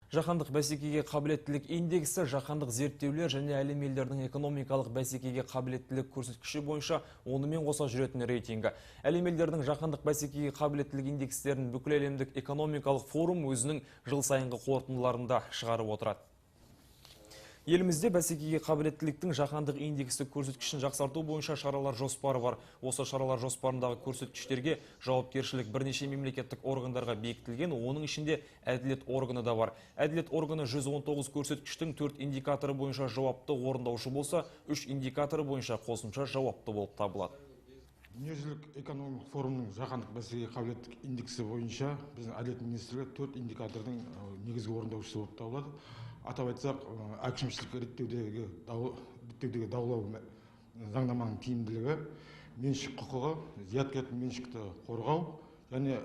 Жаһандық бәсекеге қабілеттілік индексі жаһандық зерттеулер және әлем елдерінің экономикалық бәсекеге қабілеттілік көрсеткіші бойынша онымен қоса жүретін рейтингі. Әлем елдерінің жаһандық бәсекеге қабілеттілік индекстерін бүкіл әлемдік экономикалық форум өзінің жыл сайынғы қорытындыларында шығарып отырады. Елімізде бәсекеге қабілеттіліктің жаһандық индексі көрсеткішін жақсарту бойынша шаралар жоспары бар. Осы шаралар жоспарындағы көрсеткіштерге жауапкершілік бірнеше мемлекеттік органдарға бекітілген, оның ішінде әділет органы да бар. Әділет органы 119 көрсеткіштің 4 индикаторы бойынша жауапты орындаушы болса, 3 индикаторы бойынша қосымша жауапты болып табылады. Дүниежүзілік экономикалық форумның жаһандық бәсекеге қабілеттілік индексі бойынша біздің әділет министрлігі 4 индикатордың негізгі орындаушысы болып табылады. Атап айтсақ, әкімшілік реттеудегі даулау заңнаманың тиімділігі, меншік құқығы, зияткерлік меншікті қорғау және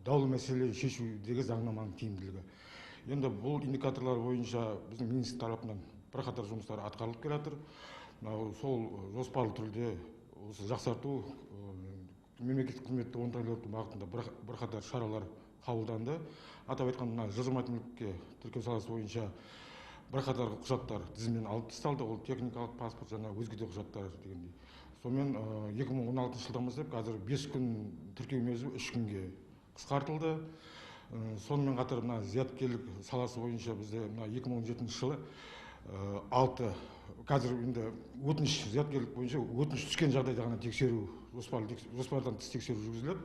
даулы мәселе шешудегі заңнаманың тиімділігі. Енді бұл индикаторлар бойынша біздің министрлік тарапынан бірқатар жұмыстар атқарылып келе жатыр. Сол жоспарлы түрде осы жақсарту, мемлекеттік қызметті оңтайландыру бағытында бірқатар шаралар қабылданды. Атап айтқанда, мына жылжымайтын мүлікке тіркеу саласы бойынша бірқатар құжаттар тізімнен алып тасталды. Ол техникалық паспорт және өзге де құжаттар дегендей. Сонымен 2016 жылдан бастап қазір 5 күн тіркеу мерзімі 3 күнге қысқартылды. Сонымен қатар мына зияткерлік саласы бойынша бізде мына 2017 жылы 6 қазір енді өтініш зияткерлік бойынша өтініш түскен жағдайда ғана тексеру жоспардан тыс тексеру жүргізіліп,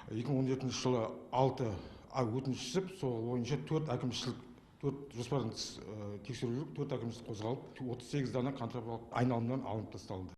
2017 жылы 6 өтініш түсіп, сол бойынша 4 әкімшілік, 4 жоспардан тыс тексеру жүріп, 4 әкімшілік қозғалып, 38 дана контрабандалық айналымнан алынып тасталды.